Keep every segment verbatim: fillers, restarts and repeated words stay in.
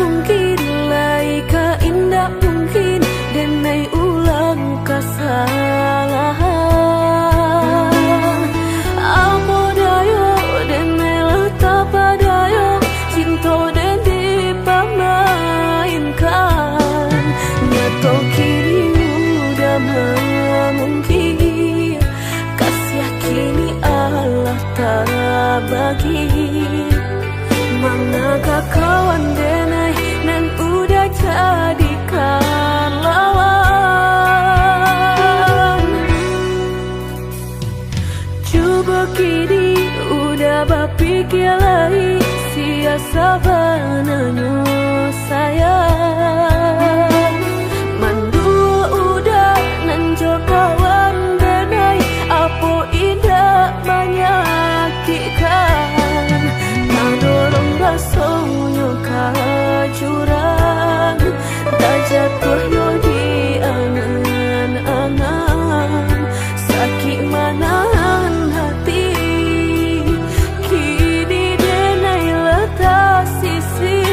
Mungkin lai ka indak mungkin, denai ulang kasalahan. Apo dayo, denai lah tapadayo, cinto den dipamainkan. Nyato kini udah mamungkir, kasiah kini alah tabagi. Manga ka kawan denai nan udah jadikan lawan? Cubo kini udah bapikia lai, sia sabananyo sayang. Manduo udah nan jo kawan denai, apo indak manyakikkan? Tadorong rasonyo ka jurang, tajatuah yo di angan-angan. Sakik manahan hati, kini denai lah tasisih.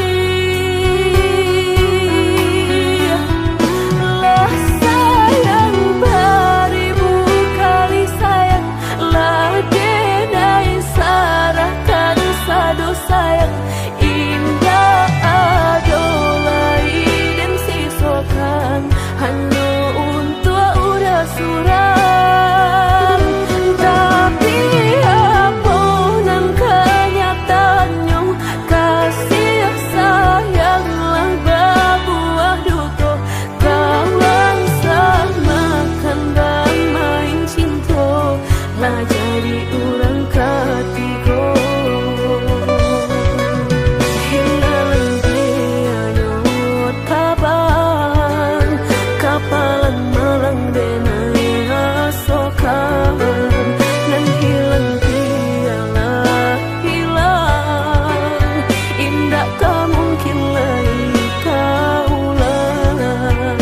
Lah sayang baribu kali sayang, lah denai sarahkan sado sayang. Indak ado lai den sisokan, hanyo untuak urang surang. Tapi, apo nan kanyataannyo, kasih sayang lah babuah duto. Kawan samakan bamain cinto, lah jadi urang katigo. Hilang pianyo tabang, kapalang malang denai rasokan. Nan hilang pialah hilang, indak ka mungkin lai ka ulang.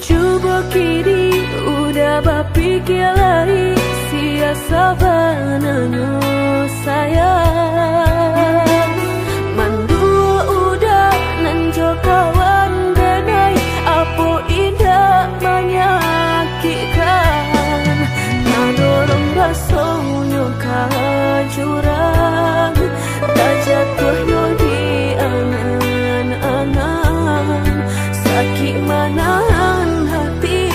Cubo kini udah bapikia lai, sia sabananyo sayang. Manduo udah nan jo kawan denai, apo indak manyakikkan? Tadorong rasonyo ka jurang, tajatuah yo di angan-angan. Sakik manahan hati,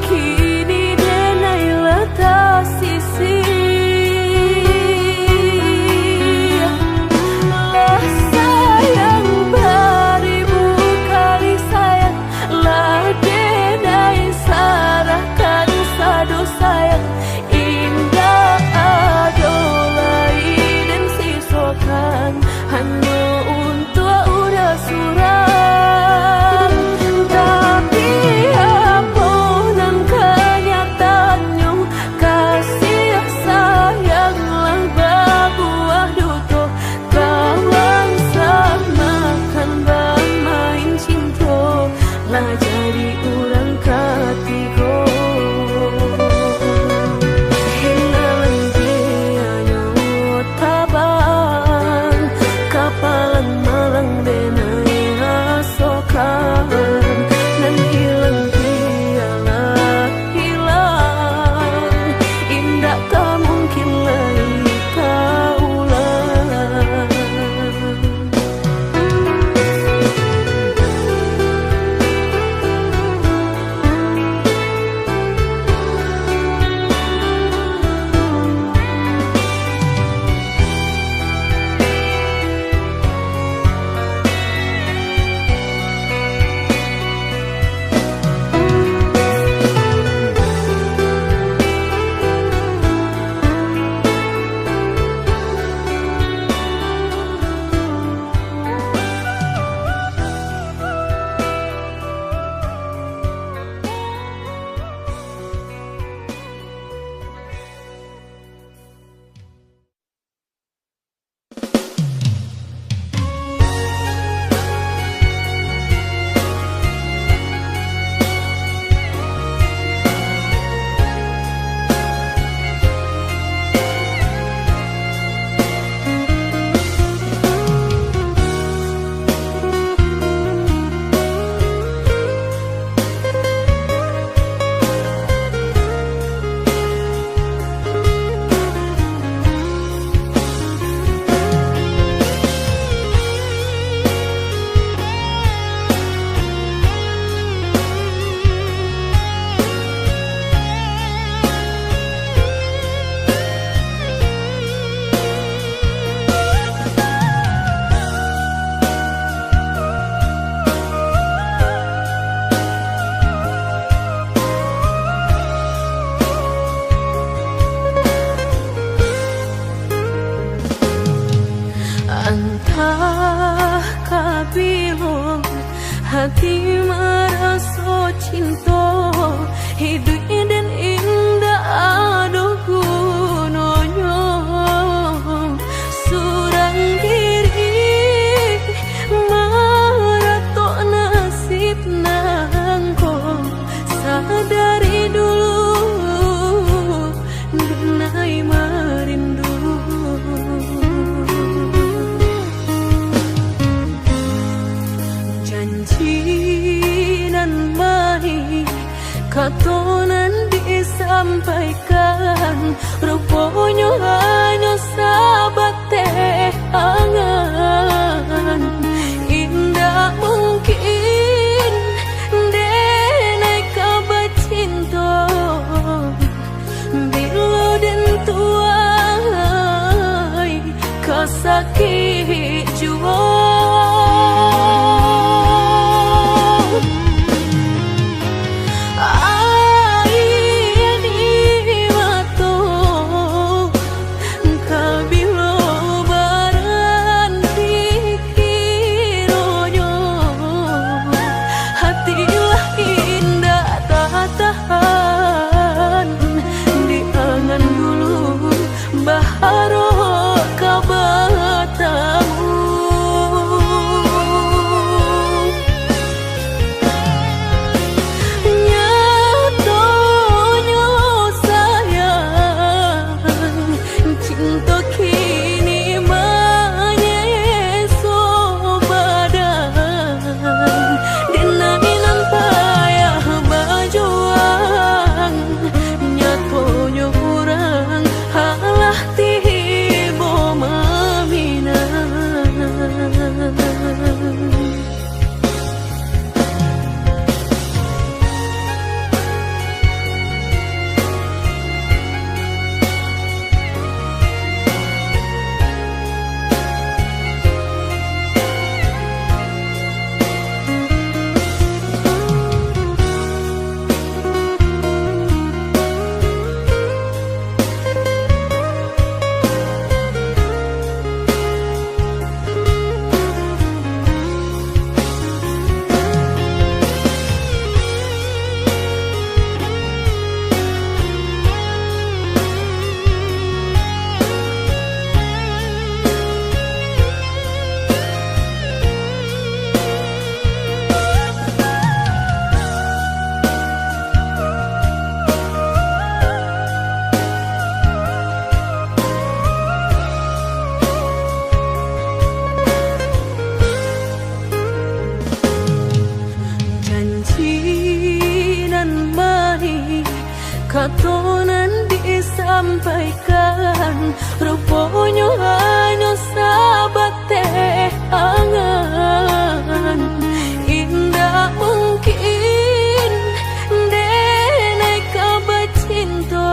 kini denai lah tasisih. Lah sayang baribu kali sayang, lah denai sarahkan sado sayang. Indak ado lai den sisokan, hanyo untuak urang surang. Tapi, apo nan kanyataannyo, kasih sayang lah babuah duto. Kawan samakan bamain cinto, lah jadi urang katigo. Hilang pianyo tabang, kapalang malang denai rasokan. Nan hilang pialah hilang, indak ka mungkin lai ka ulang. Maraso cinto, hiduik den indak ado gunonyo. Surang diri maratok nasib nangko, sadari dulu Dunai marindu. Janji nan manih, kato nan disampaikan, ruponyo hanyo sabateh angan. Indak mungkin denai ka bacinto. Bilo den tuai, ka sakik juo. Aia di mato, ka bilo baranti kironyo, hati lah indak tatahan. Di angan dulu baharok ka batamu. Nyatonyo sayang, cinto kini manyeso badan. Denai nan payah bajuang, nyatonyo urang alah tibo maminang. Janji nan manih, kato nan disampaikan, ruponyo hanyo sabateh angan. Indak mungkin denai ka bacinto.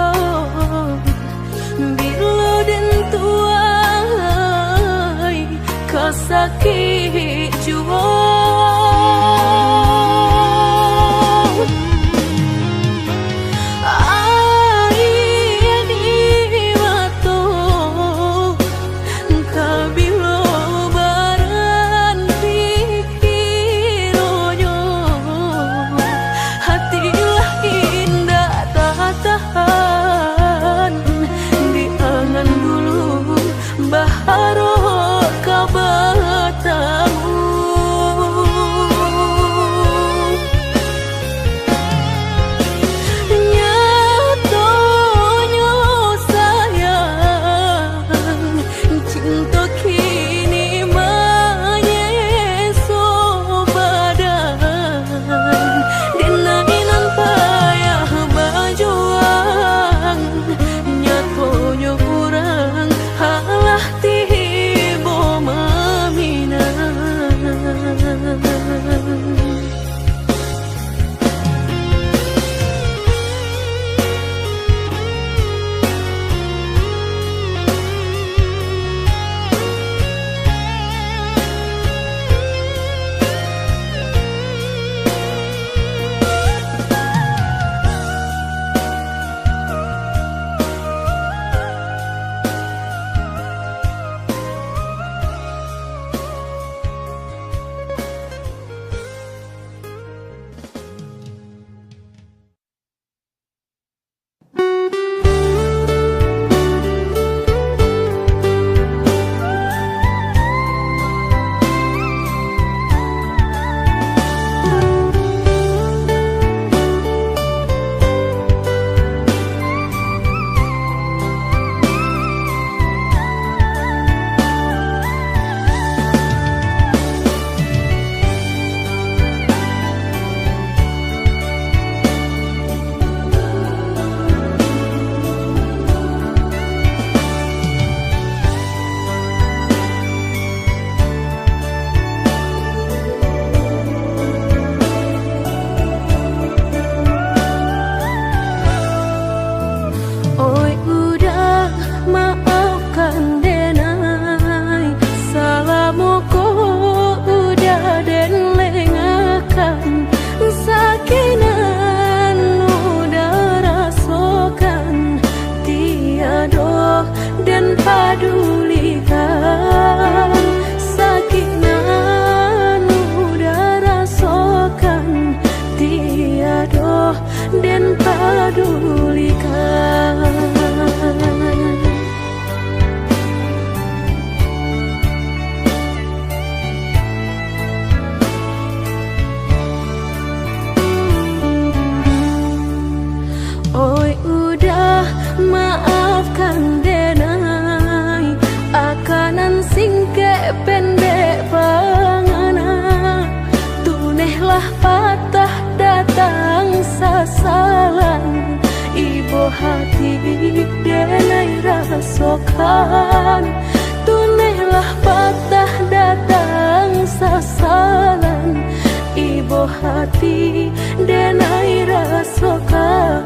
Bilo den tuai, ka sakik juo. Aia di mato, ka bilo baranti Hati denai rasokan, tunailah patah datang sasalan. Ibo hati denai rasokan.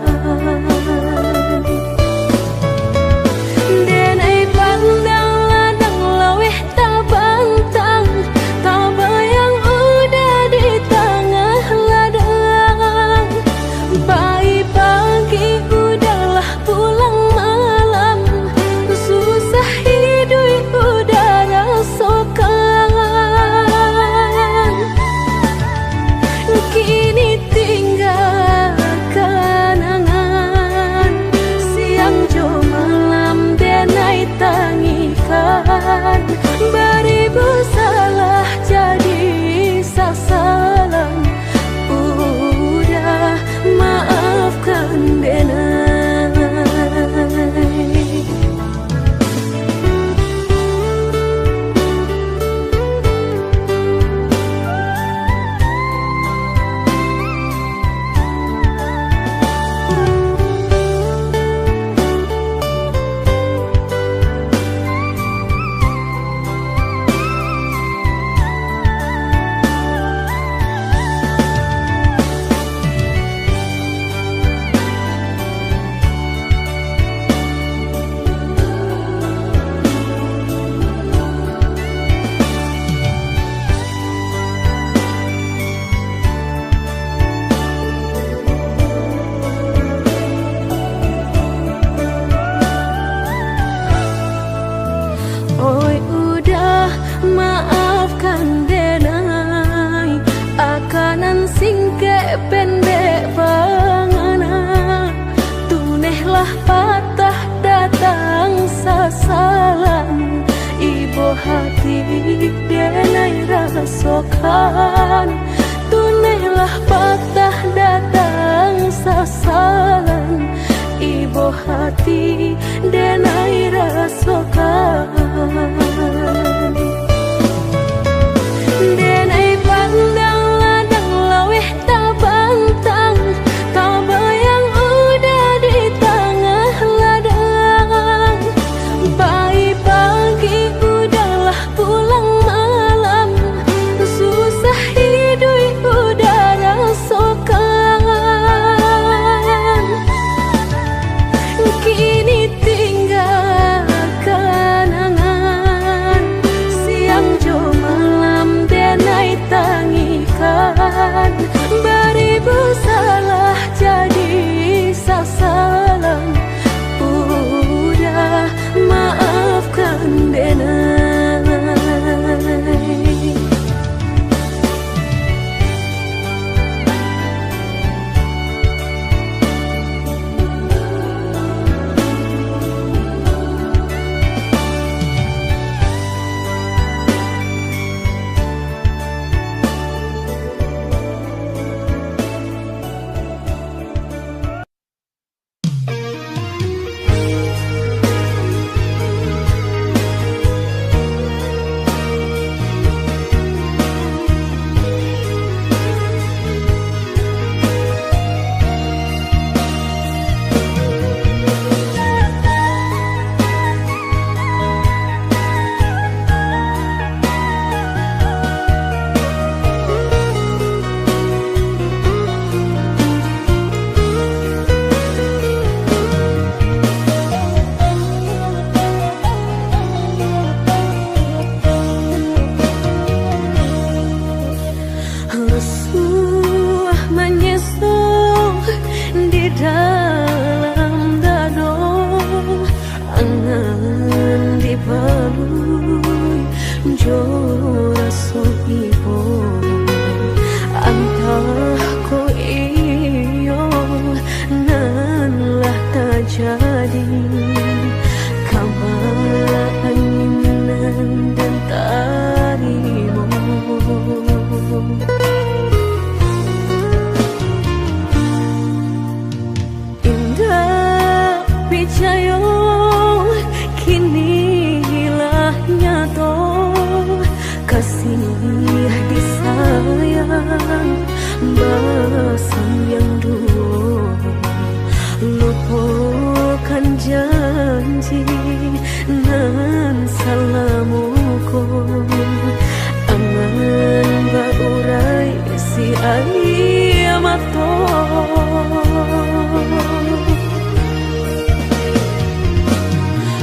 Denai pandang ladang laweh tabantang, tabayang uda di tangah ladang. Pai pagi uda lah pulang malam, susah iduik uda rasokan. Kini tingga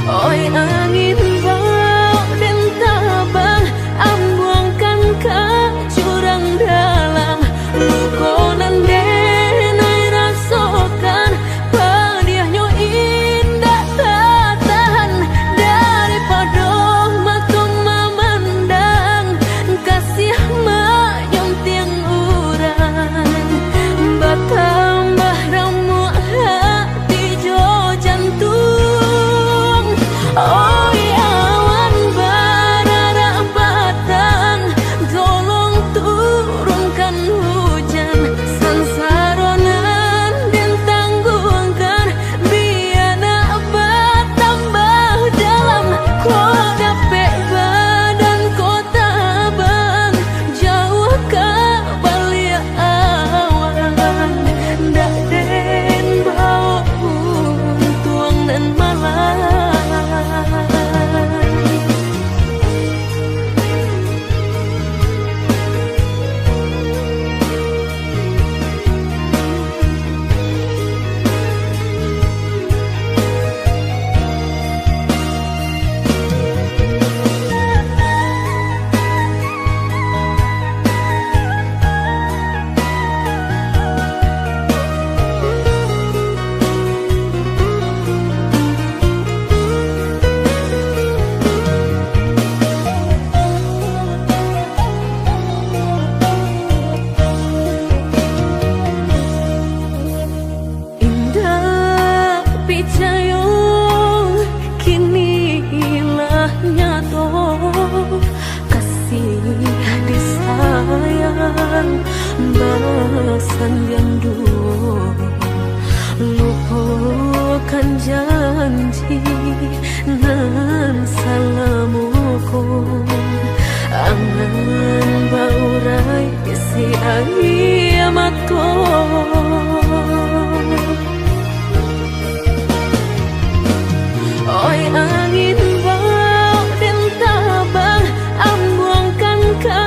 Oi angin baok den tabang, ambuangkan ka jurang dalam. Luko nan den ai rasokan, padiahnyo indak tatahan, daripado mato mamandang, kasiah mak jontiang urang, batambah ramuak hati jo jantuang. Oi awan bararak batang, tolong turunkan hujan, sansaro nan den tangguangkan, bia nak batambah dalam. Kok dapek badan ko tabang, jauah ka baliak awan, ndak den baok untuang nan malang. Indak picayo, kini lah nyato. Kasih disayang basandiang duo, lupokan janji nan salamo ko. Angan baurai isi aia mato. Oi angin baok den tabang, ambuangkan ka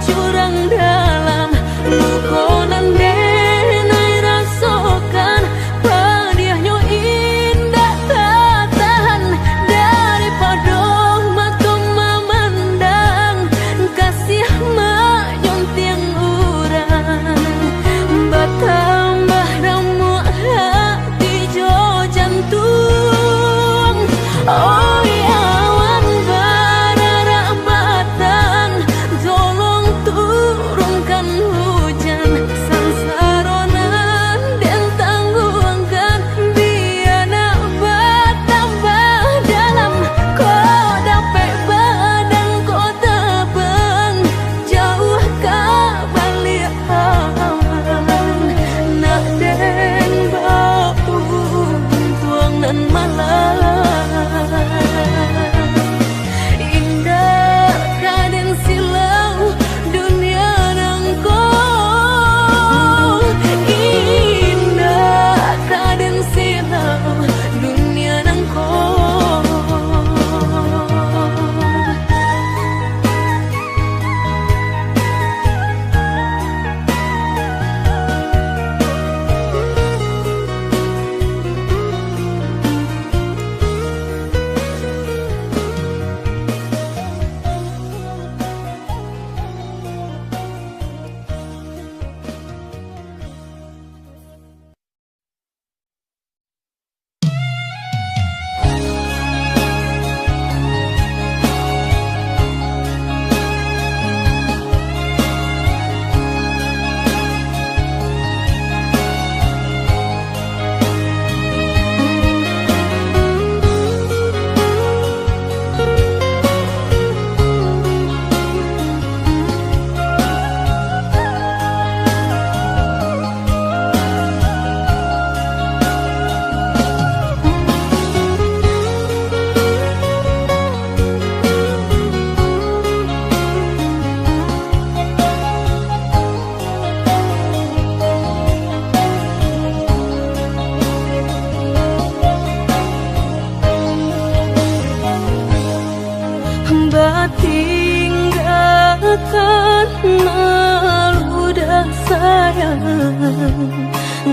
jurang dalam. Luko nan den ai rasokan, padiahnyo indak tatahan, daripado mato mamandang, kasiah mak jontiang urang.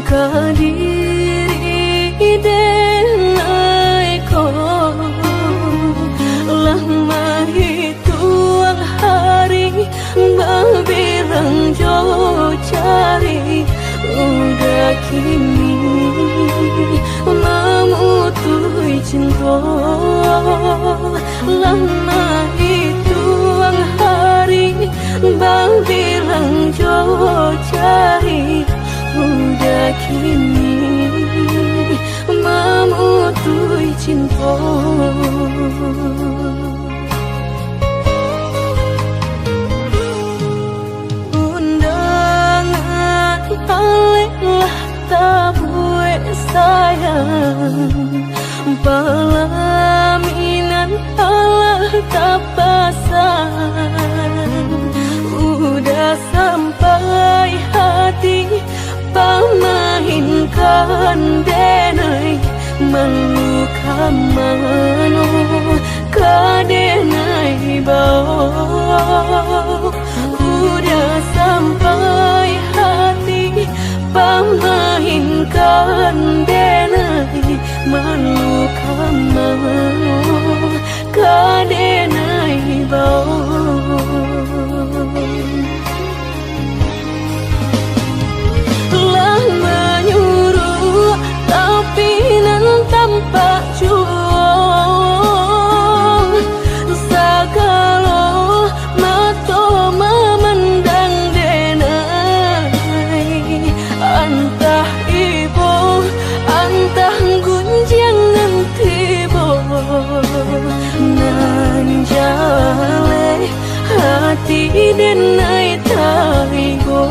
Ka diri denai ko lah mahituang hari, babilang jo jari, udah kini mamutuih cinto. Lah mahituang hari, babilang jo jari, udah kini mamutuih cinto. Undangan alek lah tabuek sayang, palaminan alah tapasang. Udah sampai hati pamainkan denai, malu ka mano ka denai bao. Udah sampai hati pamainkan denai, malu ka mano ka denai bao. Lah manyuruak, tapi nan tampak juo, sagalo mato mamandang denai. Antah ibo, antah gunjiang nan tibo, nan jaleh hati denai tarigo.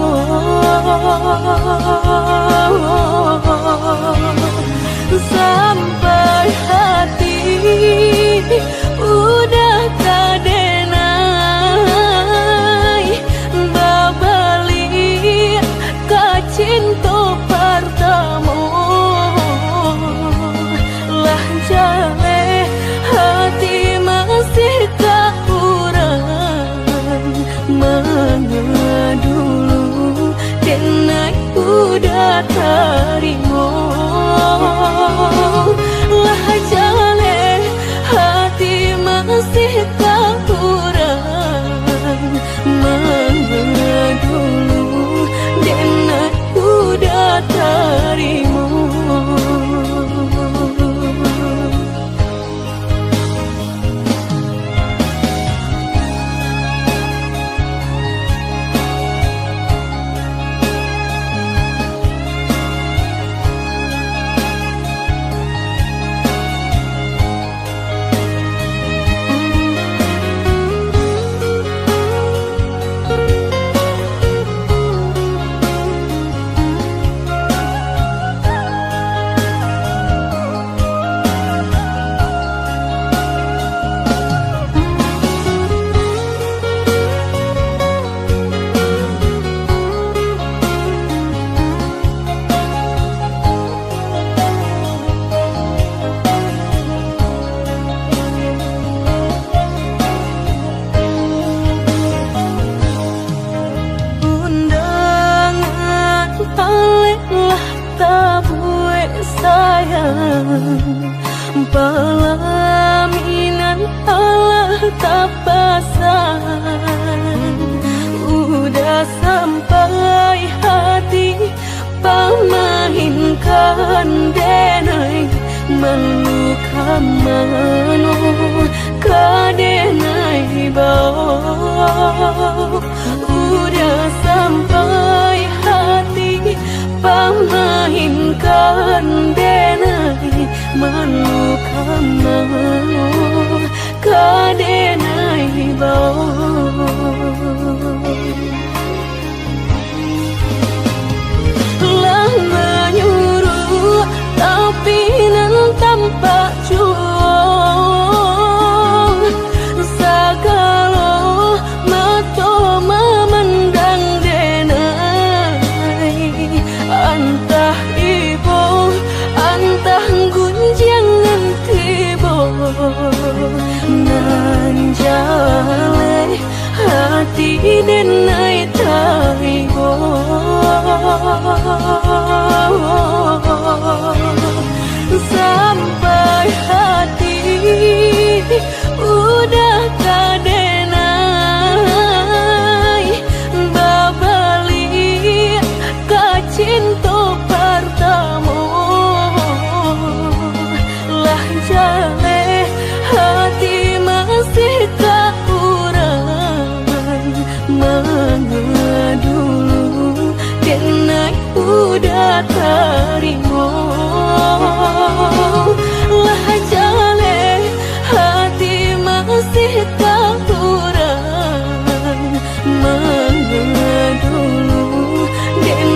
Sampai hati udah ka denai babaliak ka cinto partamo. Lah jaleh hati masih ka urang, manga dulu denai udah tarimo. Lah jaleh hati masih ka urang, manga dulu denai udah tarimo. Undangan alek lah tabuek sayang, palaminan alah tapasang. Udah sampai hati pamainkan denai, malu ka mano ka denai bao. Udah sampai hati pamainkan denai, malu ka mano ka denai bao. Lah manyuruak, tapi nan tampak juo, sagalo mato mamandang denai. Antah ibo, antah gunjiang nan tibo, nan jaleh hati denai taribo. tarimo. Lah jaleh hati masih takuran, manga dulu den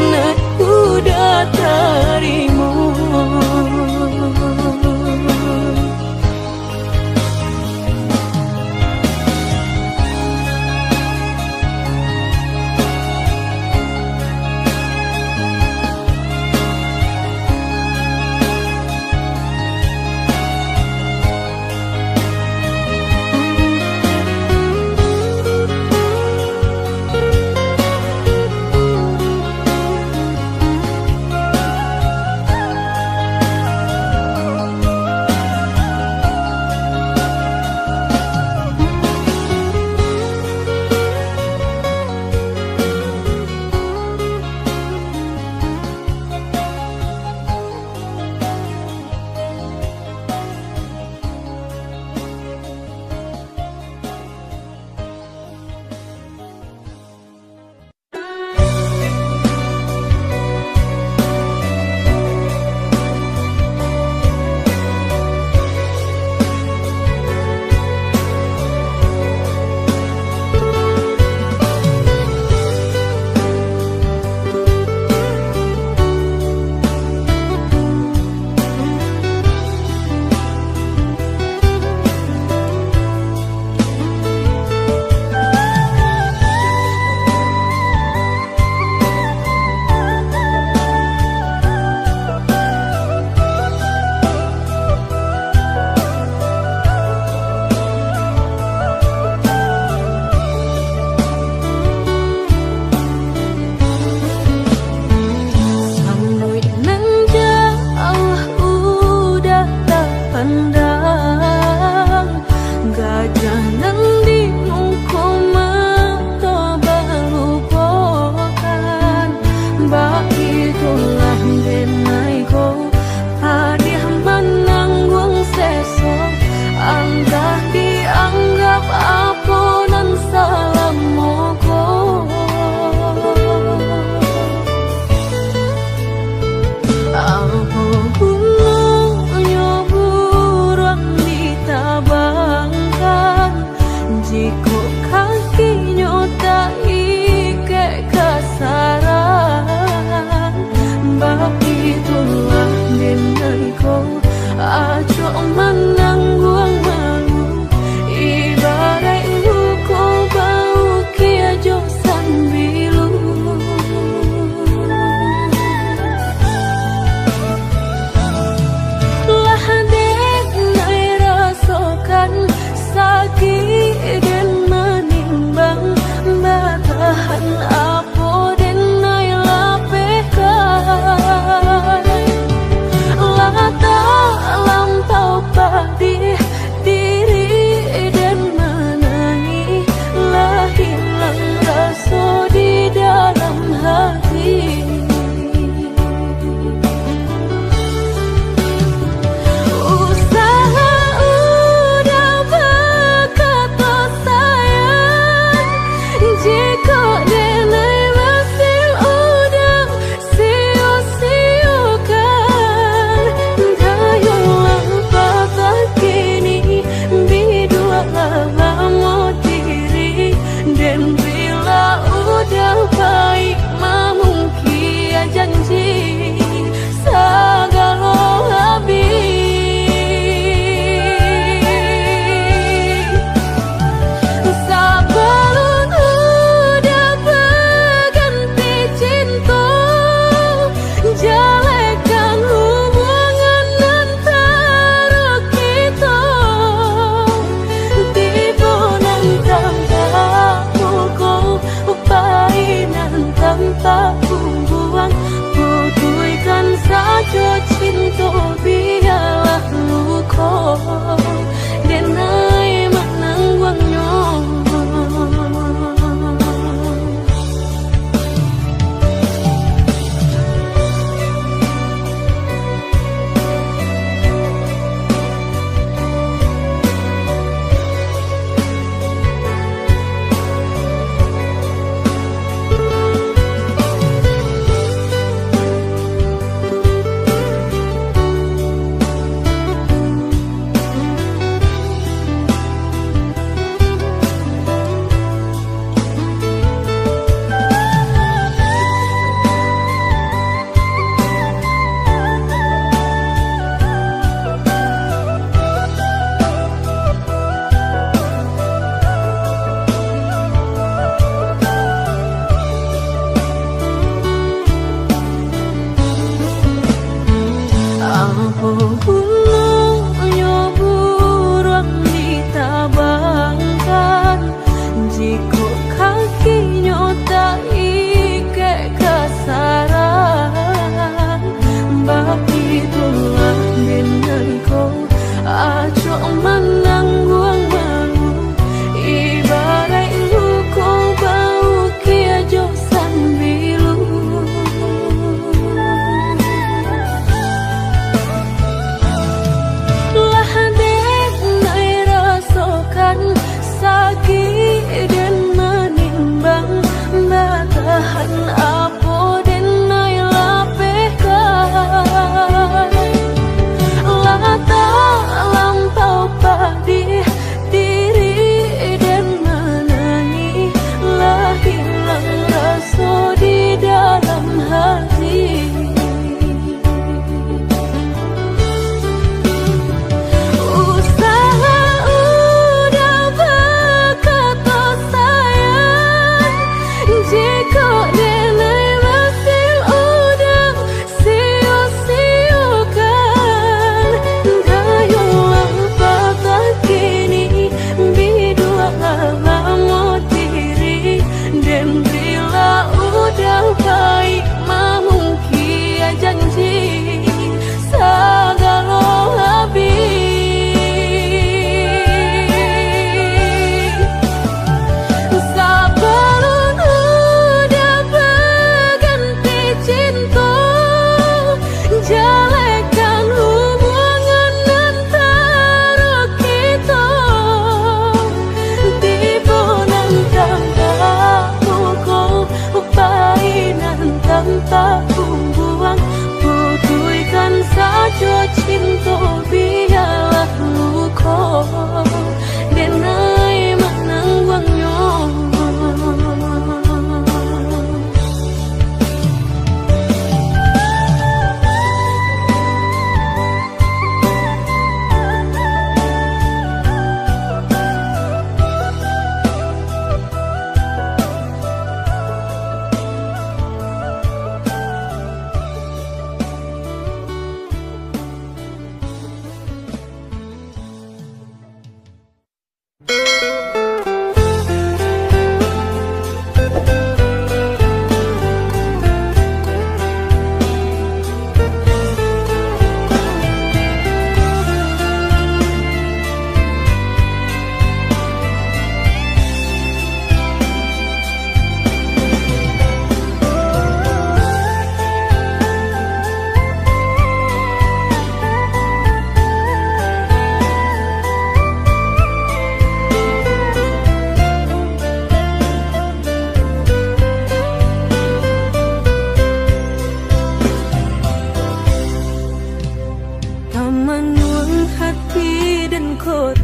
uda tarimo. Saluik nan jauah udah tapandang, gajah nan di muko mato balupokan. Baitulah denai ko, padiah manangguang seso, antah dianggap apo nan salamo ko. Apo gunonyo buruang ditabangkan, jikok kakinyo taikek ka sarang? Baitulah denai ko, acok manangguang malu, ibaraik muko baukia jo sambilu. Lah denai rasokan sakik den manimbang, batahan apo denai lapehkan. Lah talampau padiah diri den manangih, lah hilang raso di dalam hati. Usahlah uda bakato sayang, jikok denai masih uda sio-siokan. Dayolah patah kini, bidualah bamo diri, den bila uda paik mamungkia janji sagalo abih. Sabalun uda baganti cinto, jalehkan hubungan antaro kito. Tibo nan tampak muko, pai nan tampak bubuang, putuihkan sajo cinto, bialah luko denai manangguangnyo.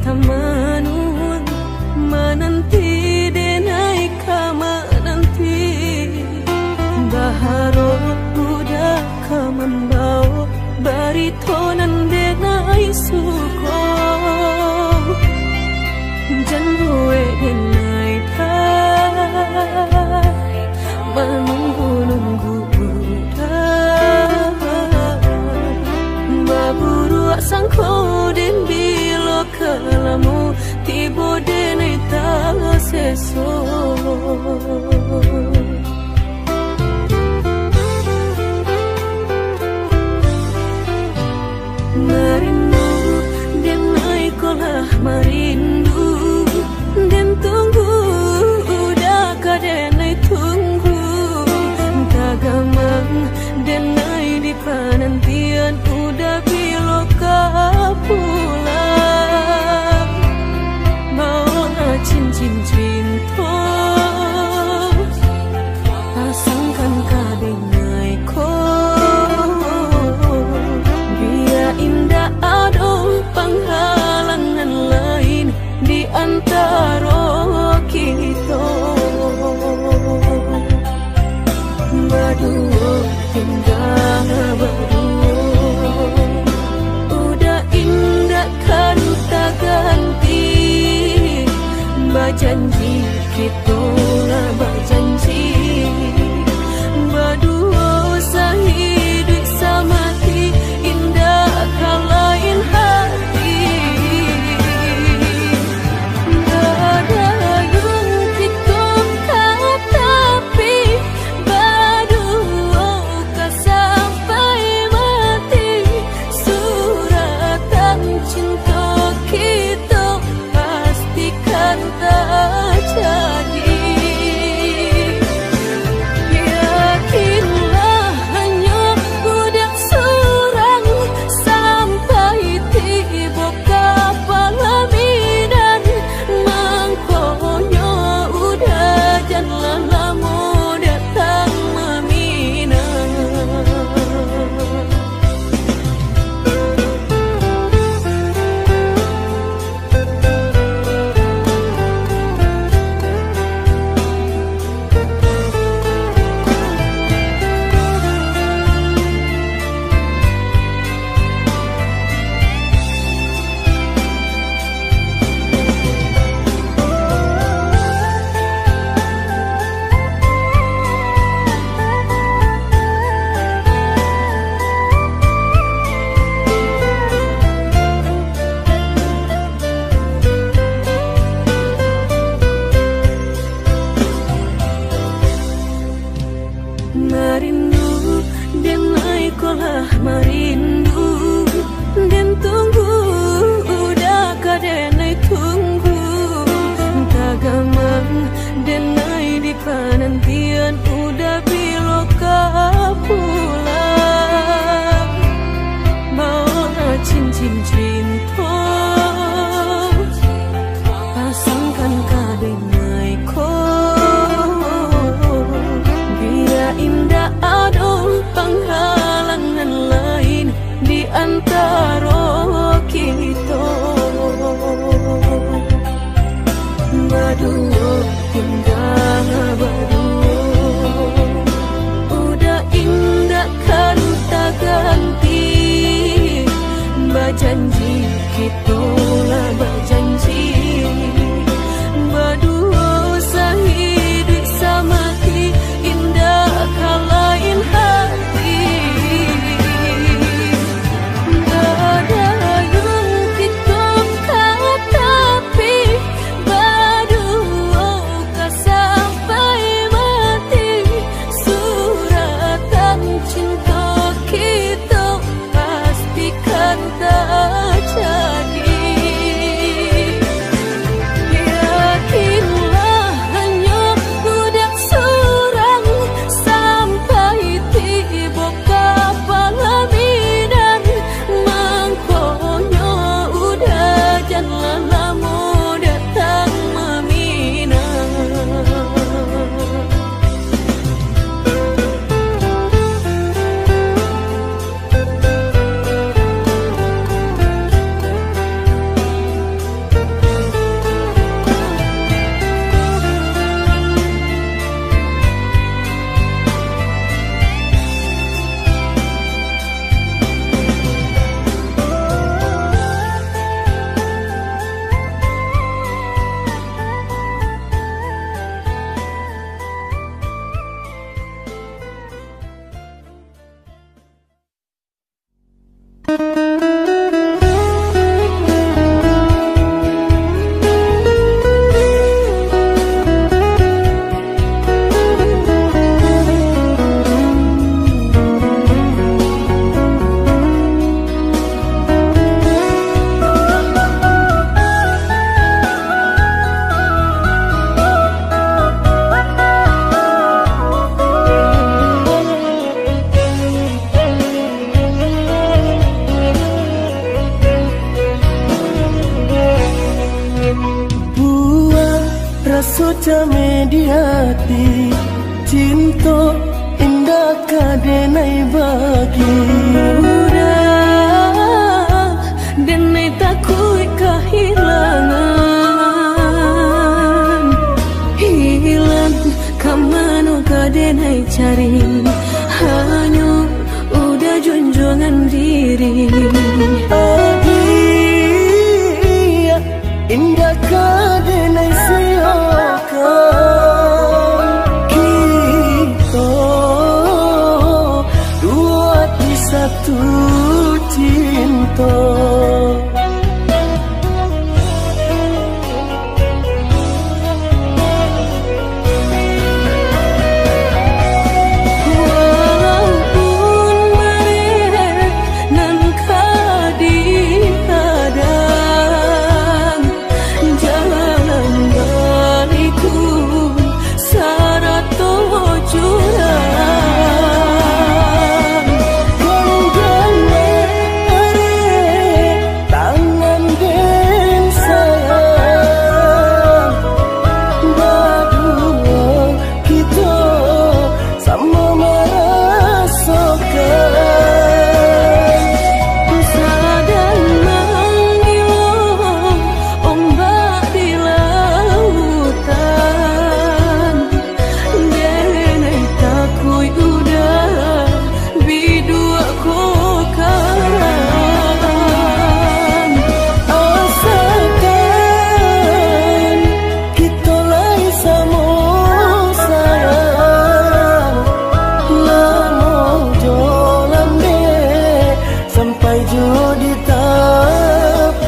Tamanun mananti, denai ka mananti, baharap uda ka mambao barito nan denai suko. Jan buek denai manunggu-nunggu uda, baburuak sangko den bilo ka lamo tibo denai taseso. Marindu, denai ko lah marindu, den tunggu uda ka denai tunggu, tagamang denai di panantian uda bilo ka pulang. Baolah cincin cinto, pasangkan ka denai ko, bia indak ado panghalangan lain di antaro kito. Baduo, tingga baduo, uda indak kan taganti. Bajanji, kito lah bajanji, baduo sahiduik samati, indak ka lain hati. Badayung kito ka tapi, baduo ka sampai mati. Suratan cinto kito pastikan tajadi. Yakinlah, hanyo uda surang sampai tibo ka palaminan, mangkonyo uda janlah lamo datang maminang. Marindu, denai ko lah marindu, den tunggu, uda ka denai tunggu, tagamang denai di panantian, uda bilo ka pulang. Baolah cincin cinto, pasangkan ka denai ko, bia indak ado panghalangan lain di antaro kito. Baduo, tingga baduo, uda indak kan taganti. Bajanji, kito lah bajanji, baduo sahiduik samati, indak ka lain hati. Badayung kito ka tapi, baduo ka sampai mati. Suratan cinto kito pastikan tajadi. Cameh di ati, cinto indak ka denai bagi. Udah, denai takuik kahilangan. Hilang ka mano ka denai cari, hanyo Uda junjuangan diri. Adiak, indak ka denai siokan. Kito duo ati satu cinto. Walaupun bareh nan ka dihadang, jalan baliku sarato jurang. Ganggang bareh tangan den sayang, baduo kito samo marasokan. Sadang mangiluang ombak di lautan, denai takuik Uda biduak ko karam. Asakan kito lai samo sayang, lamo jo lambek sampai jo di tapian.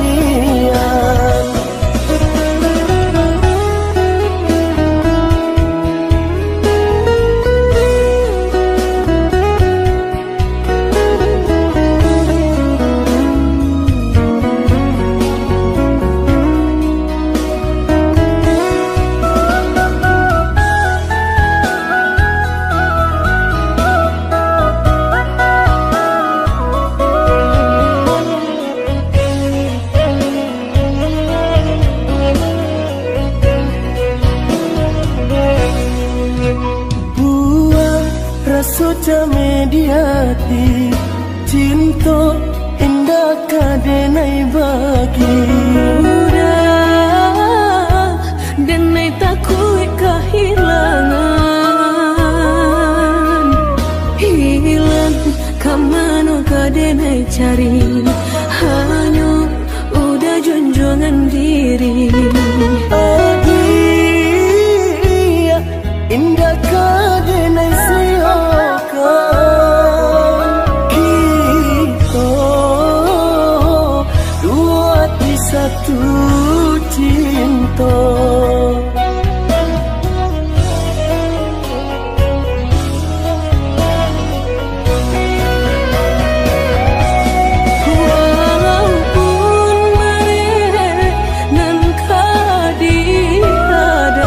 Buang raso cameh di ati, cinto indak ka denai bagi. Udah, denai takuik kahilangan. Hilang ka mano ka denai cari, hanyo Uda junjuangan diri. Adiak, indak ka denai siokan. Kito duo ati satu cinto. Walaupun bareh nan ka dihadang,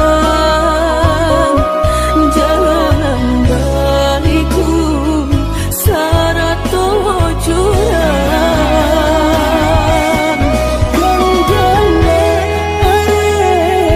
jalan baliku sarato jurang. Ganggang bareh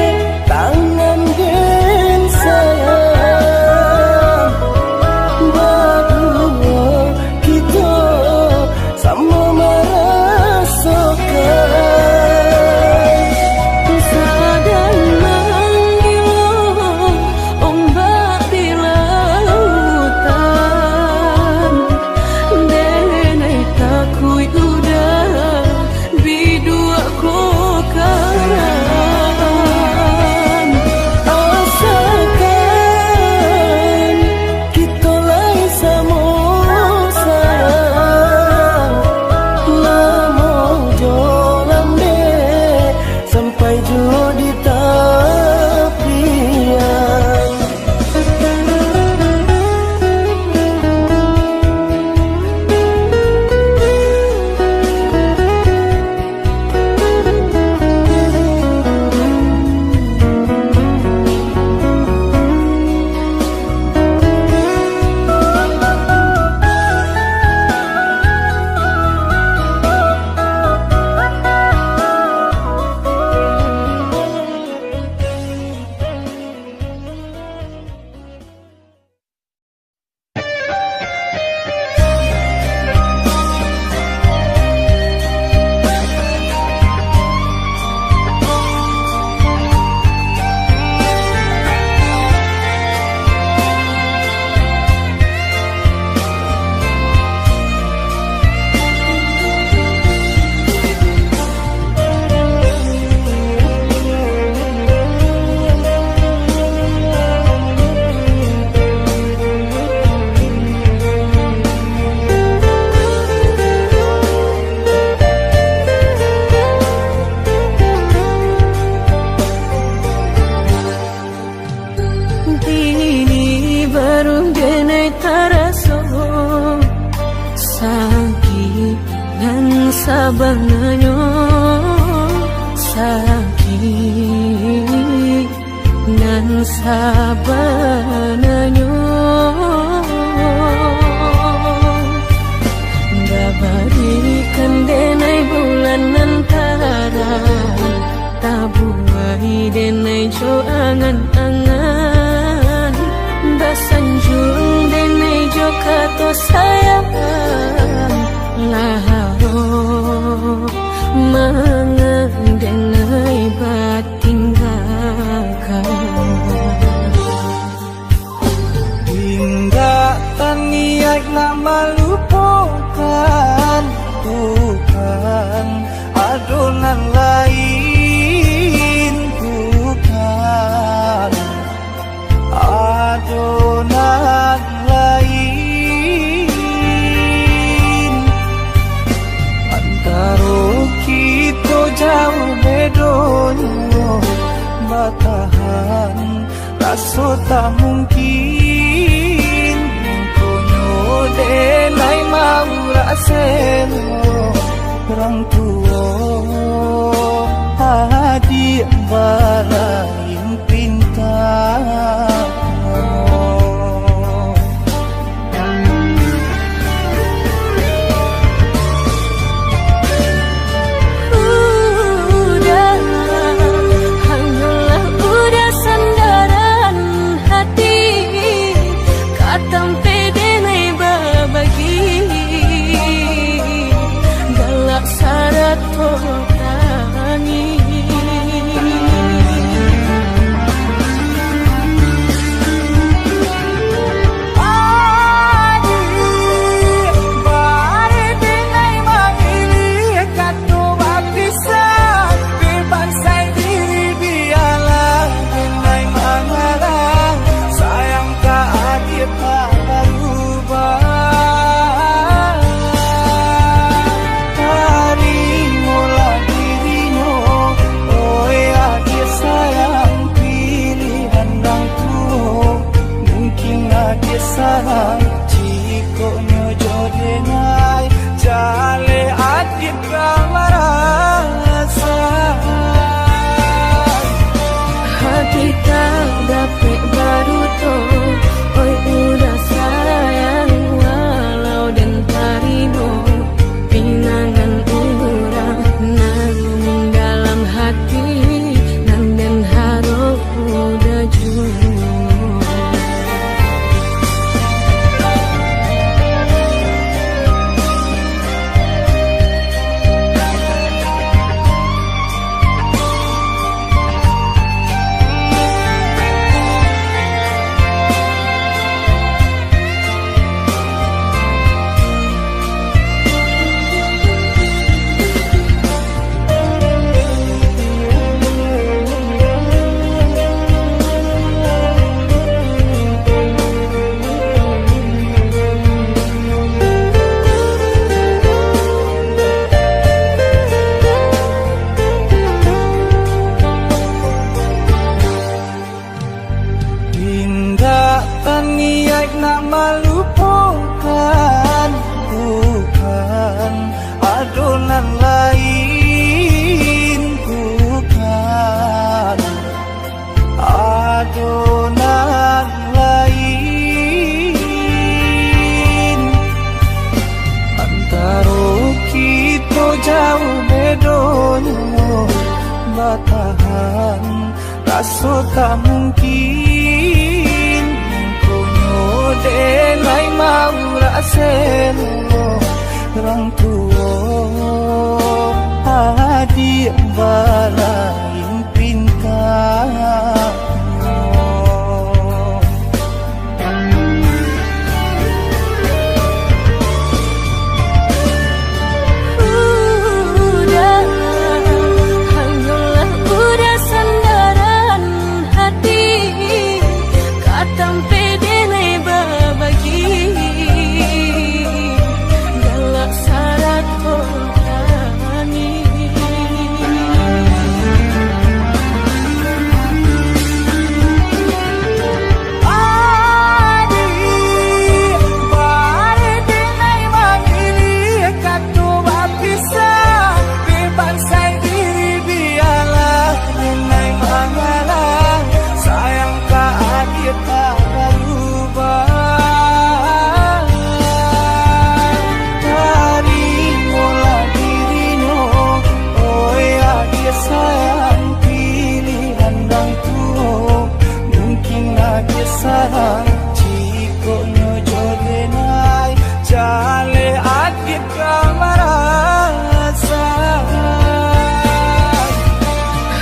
Sakik nan sabananyo, sakik nan sabananyo. Babarikan denai bulan nan tarang, tabuai denai jo angan-angan, basanjuang denai jo kato sayang, lah harok mangan denai batinggakan. Indak taniaik nak malupokan, bukan ado nan lain, bukan ado nan lain. Antaro kito jauah bedonyo, batahan raso tak mungkin. Mangkonyo denai maurak selo, urang tuo adiak balain pinta. Udah, hanyolah udah sandaran hati, ka tampek denai babagi, galak sarato tangih. Adiak, bari denai mangilih kato bapisah, dek bansai diri bialah denai mangarang, sayang ka adiak tak barubah. Tarimolah dirinyo, oi adiak sayang, pilihan urang tuo. Mungkin adiak salah, jikok nyo jo denai, jaleh adiak ka marasa. Hati tak dapek baduto, oi udah sayang, walau den tarimo pinangan urang, namun dalam hati nan den harok udah juo. Indak taniaik nak malupokan, bukan ado nan lain, bukan ado nan lain. Antaro kito jauah bedonyo, batahan raso tak mungkin. Mangkonyo denai maurak selo, urang tuo adiak balain pinta. Udah, hanyolah udah sandaran hati, ka tampek denai babagi, galak sarato tangih. Jikok nyo jo denai, jaleh adiak ka marasa.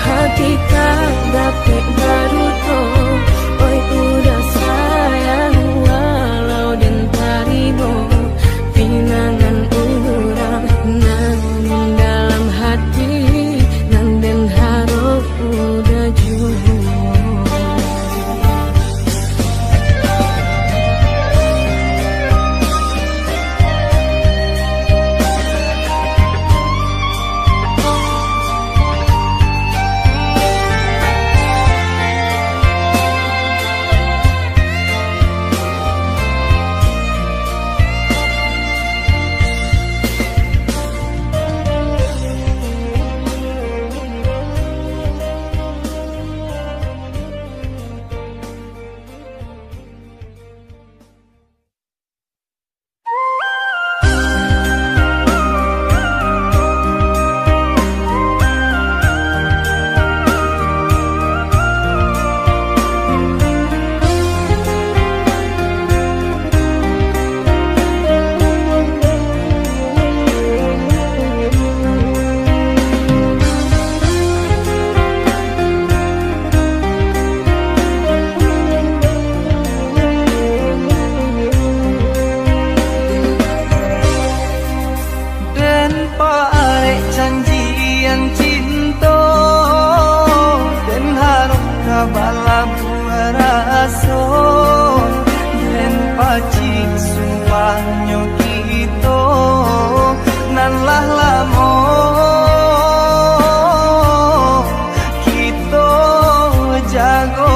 Hati tak dapek baruto, oi udah sayang, walau den tarimo pinangan urang, namun dalam hati nan den harok udah juo. Den paarek janjian cinto, den harok ka balabuah raso, den pacik sumpahnyo kito nan lah lamo kito jago.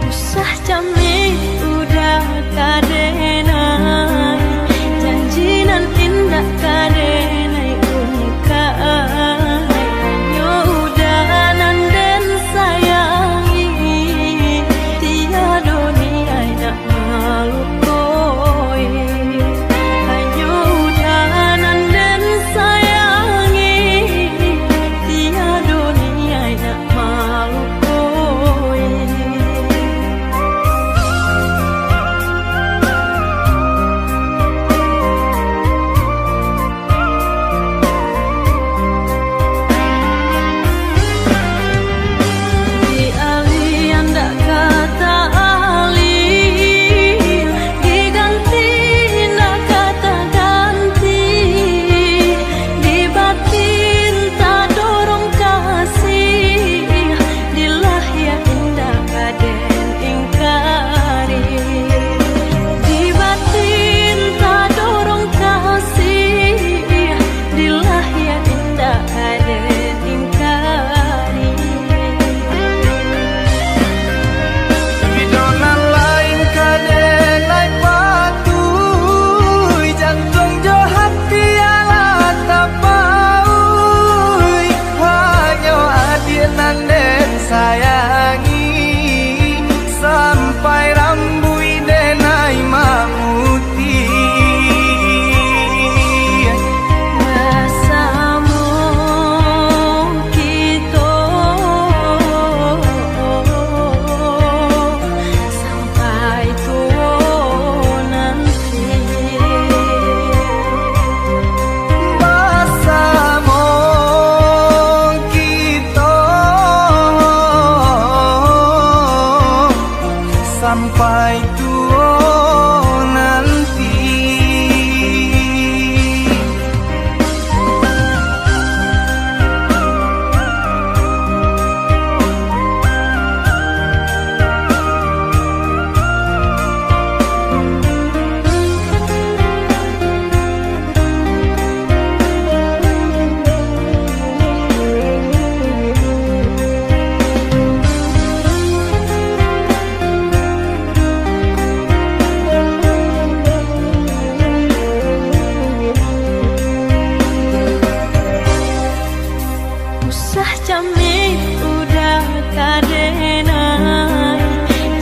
Usah cameh udah ka denai, janji nan indak ka denai ungkai. Hanyo udah nan den sayangi, tiado niaik nak malukoi. Hanyo udah nan den sayangi, tiado niaik nak malukoi. Dialih indak ka taaliah, diganti indak ka taganti, di batin tadorong kasih, di lahia indak ka den ingkari. Di batin tadorong kasih, di lahia indak ka den ingkari. Pado nan lain ka den lai patuih, jantuang jo hati alah tapauih. Hanyo adiak nan den sayangi, sampai rambuik den ai mamutiah. Basamo kito sampai tuo nanti. Basamo kito sampai tuo nanti. Usah cameh udah ka denai,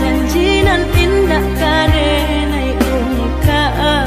janji nan indak ka denai ungkai.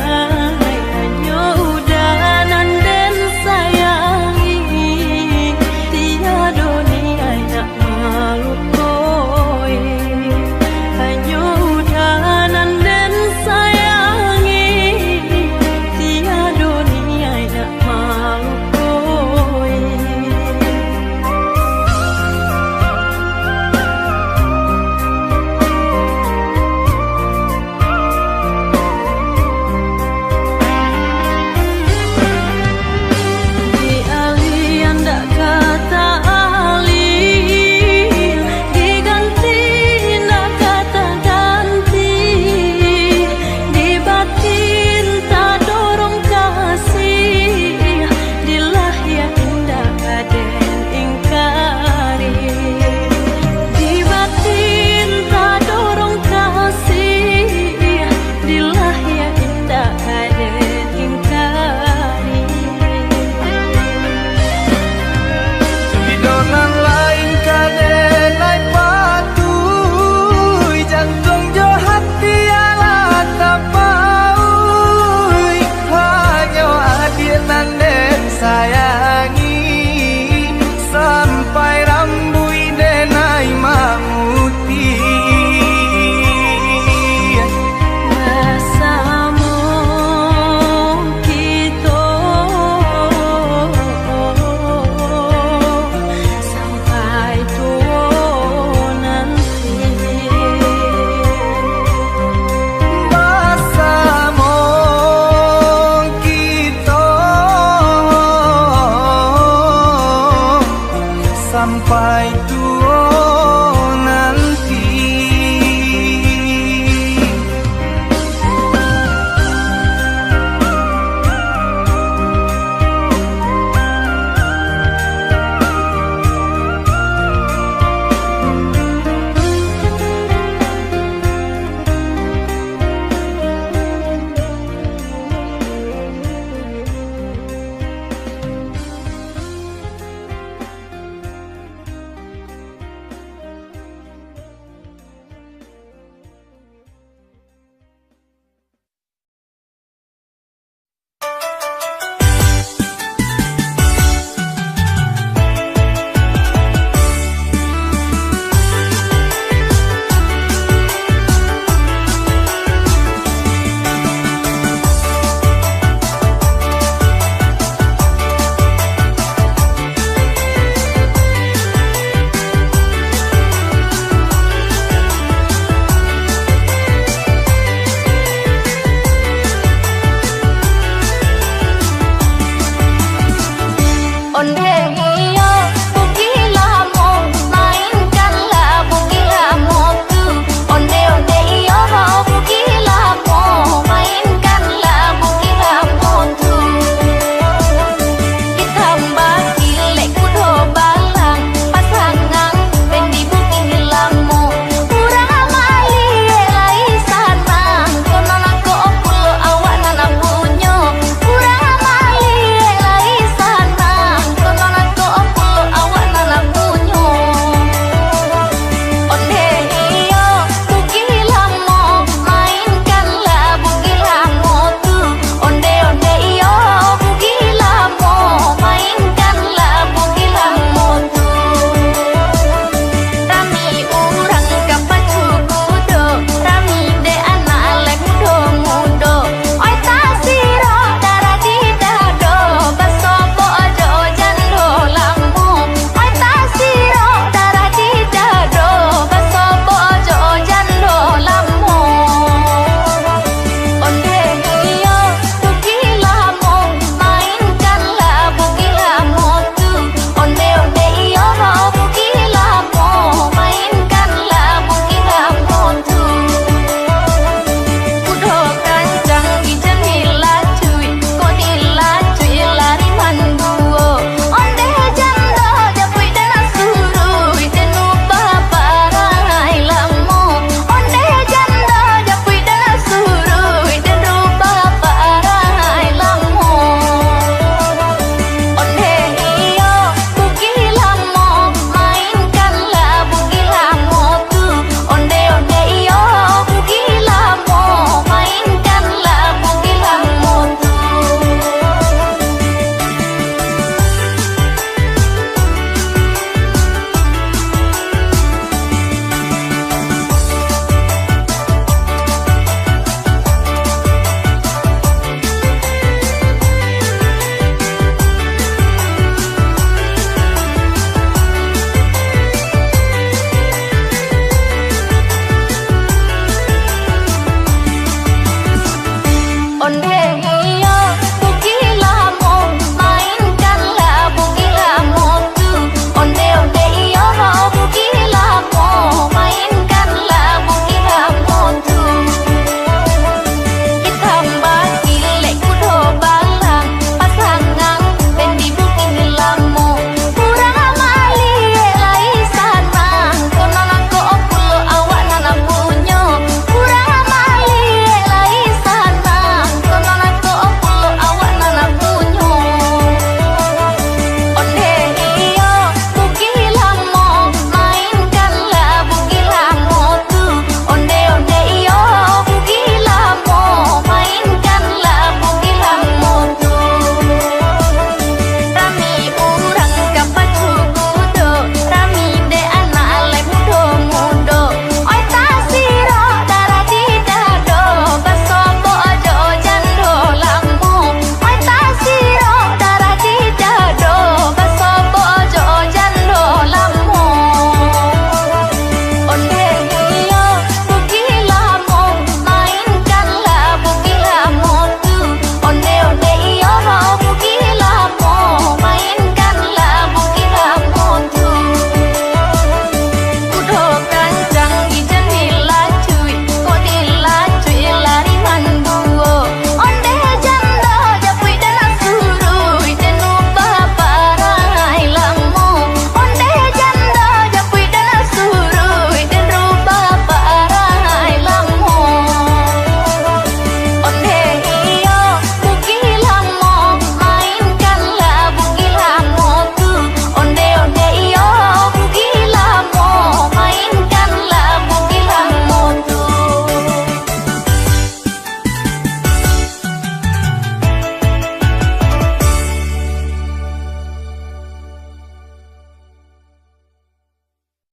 sampai tuo.